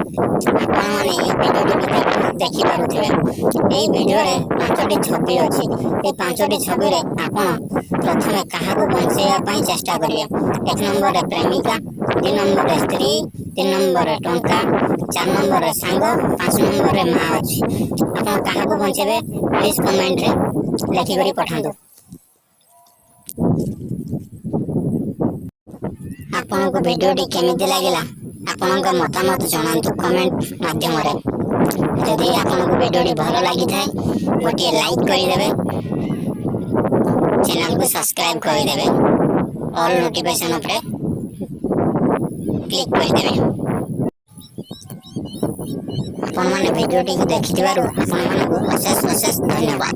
ଆପଣମାନେ ଏହି ଭିଡ଼ିଓଟିକୁ ଦେଖିପାରୁଥିବେ। ଏହି ଭିଡ଼ିଓରେ ପାଞ୍ଚଟି ଛବି ଅଛି। ଏହି ପାଞ୍ଚଟି ଛବିରେ ଆପଣ ପ୍ରଥମେ କାହାକୁ ବଞ୍ଚେଇବା ପାଇଁ ଚେଷ୍ଟା କରିବେ? 1 ନମ୍ବରରେ ପ୍ରେମିକା, 2 ନମ୍ବରରେ ସ୍ତ୍ରୀ, 3 ନମ୍ବରରେ ଟଙ୍କା, 4 ନମ୍ବରରେ ସାଙ୍ଗ, 5 ନମ୍ବରରେ ମା ଅଛି। ଆପଣ କାହାକୁ ବଞ୍ଚେଇବେ? ପ୍ଲିଜ୍ କମେଣ୍ଟରେ ଲେଖିକରି ପଠାନ୍ତୁ। ଆପଣଙ୍କୁ ଭିଡ଼ିଓଟି କେମିତି ଲାଗିଲା, ଆପଣଙ୍କ ମତାମତ ଜଣାନ୍ତୁ କମେଣ୍ଟ ମାଧ୍ୟମରେ। ଯଦି ଆପଣଙ୍କୁ ଭିଡ଼ିଓଟି ଭଲ ଲାଗିଥାଏ, ଗୋଟିଏ ଲାଇକ୍ କରିଦେବେ, ଚ୍ୟାନେଲକୁ ସବସ୍କ୍ରାଇବ୍ କରିଦେବେ, ଅଲ୍ ନୋଟିଫିକେସନ୍ ଉପରେ କ୍ଲିକ୍ କରିଦେବେ। ଆପଣମାନେ ଭିଡ଼ିଓଟିକୁ ଦେଖିଥିବାରୁ ଆପଣମାନଙ୍କୁ ଅଶେଷ ଅଶେଷ ଧନ୍ୟବାଦ।